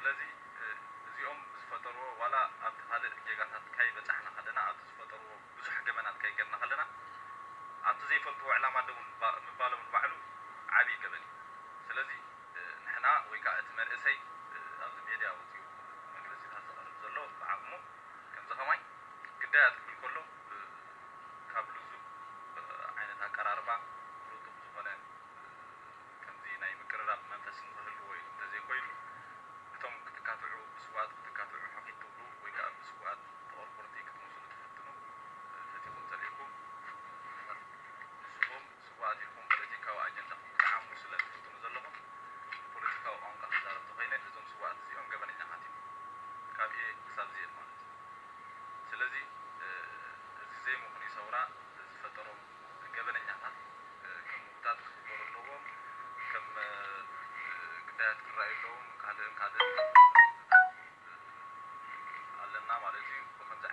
ስለዚ እዚኦም ዝፈጠርዎ ዋላ ኣብቲ ካልእ ጌጋታት ካይበጻሕና ከለና ኣብቲ ዝፈጠርዎ ብዙሕ ገበናት ካይገርና ከለና ኣብቲ ዘይፈልጥዎ ዕላማ ደው ምባሎም ንባዕሉ ዓብዪ ገበን እዩ። ስለዚ ንሕና ወይ ከዓ እቲ መንእሰይ ኣብዚ ሜድያ ወፂኡ መግለፂታት ዘቕርብ ዘሎ ብዓቕሙ ከምዚ ከማይ ግዳያት ክብል ከሎ ካብ ልዙብ ዓይነት ኣቀራርባ ርጡብ ዝኾነ ከምዚ ናይ ምቅርራብ መንፈስ ንክህልዎ ኢሉ እንተዘይኮይኑ እቶም ክትካትዑ ብስውኣት ክትካትዑ ሕኺት ትብሉ ወይ ከዓ ብስውኣት ተቆርቆርቲ ክትመስሉ ትፍትኑ ፈቲኹም ጸሊእኩም ንስኹም ስውኣት ኢኹም ፖለቲካዊ ኣጀንዳኹም ክትዓሙ ስለ ትፍትኑ ዘለኹም ብፖለቲካዊ ቋንቋ ክዛረብ ተኾይነ እዞም ስውኣት እዚኦም ገበነኛታት እዮም ካብ ኤ ክሳብ ዜድ ማለት እዩ። ስለዚ እዚ ዘይምኹኑይ ሰውራ ዝፈጠሮም ገበነኛታት ከም ምጉታት ክኽበሩ ኣለዎም፣ ከም ግዳያት ክረኣዩ ኣለዎም፣ ካልእን ካልእን ኣለና ማለት እዩ። ብኸምዚ